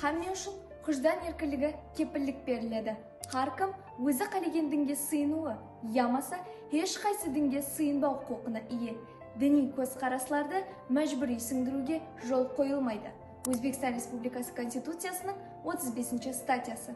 Hámme ushın hújdan erkinligi kepillik beriledi. Hár kim ózi qálegen dinge sıyınıwı yamasa hesh qaysı dinge sıyınbaw huqıqına iye. Diniy kózqaraslardı májbúriy sińdiriwge jol qoyılmaydı. Ózbekstan Respublikası Konstituciyasınıń 35-statyası.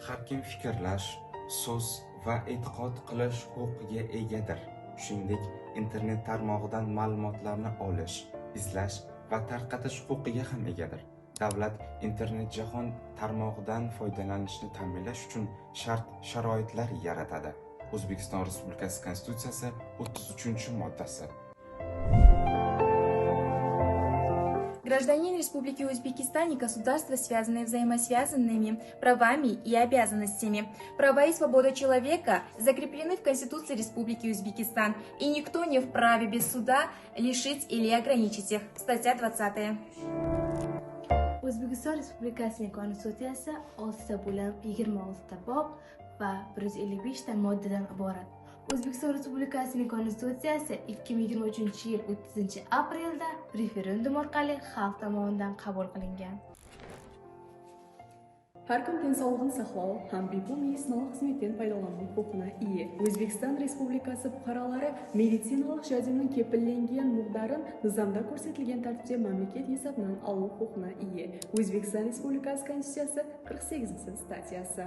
Har kim fikrlash, so'z va e'tiqod qilish huquqiga egadir. Shuningdek, internet tarmog'idan ma'lumotlarni olish, izlash va tarqatish huquqiga ham egadir. Davlat internet jahon tarmog'idan foydalanishni ta'minlash uchun shart-sharoitlar yaratadi. O'zbekiston Respublikasi Konstitutsiyasi 33-moddasi. Гражданин Республики Узбекистан и государство связаны взаимосвязанными правами и обязанностями. Права и свобода человека закреплены в Конституции Республики Узбекистан, и никто не вправе без суда лишить или ограничить их. Статья 20. O'zbekiston Respublikasining Konstitutsiyasi 6 ta bo'lim, 26 ta bob va 155 ta moddadan iborat. O'zbekiston Respublikasining Konstitutsiyasi 2023-yil 30-aprelda referendum orqali xalq tomonidan qabul qilingan. Har kim densawlıǵın saqlaw hám biypul medicinalıq xızmetten paydalanıw huqıqına iye. Ózbekstan Respublikası puqaraları medicinalıq járdemniń kepillengen muǵdarın nızamda kórsetilgen tártipte mámleket esabınan alıw huqıqına iye. Ózbekstan Respublikası Konstituciyası 48-statyası.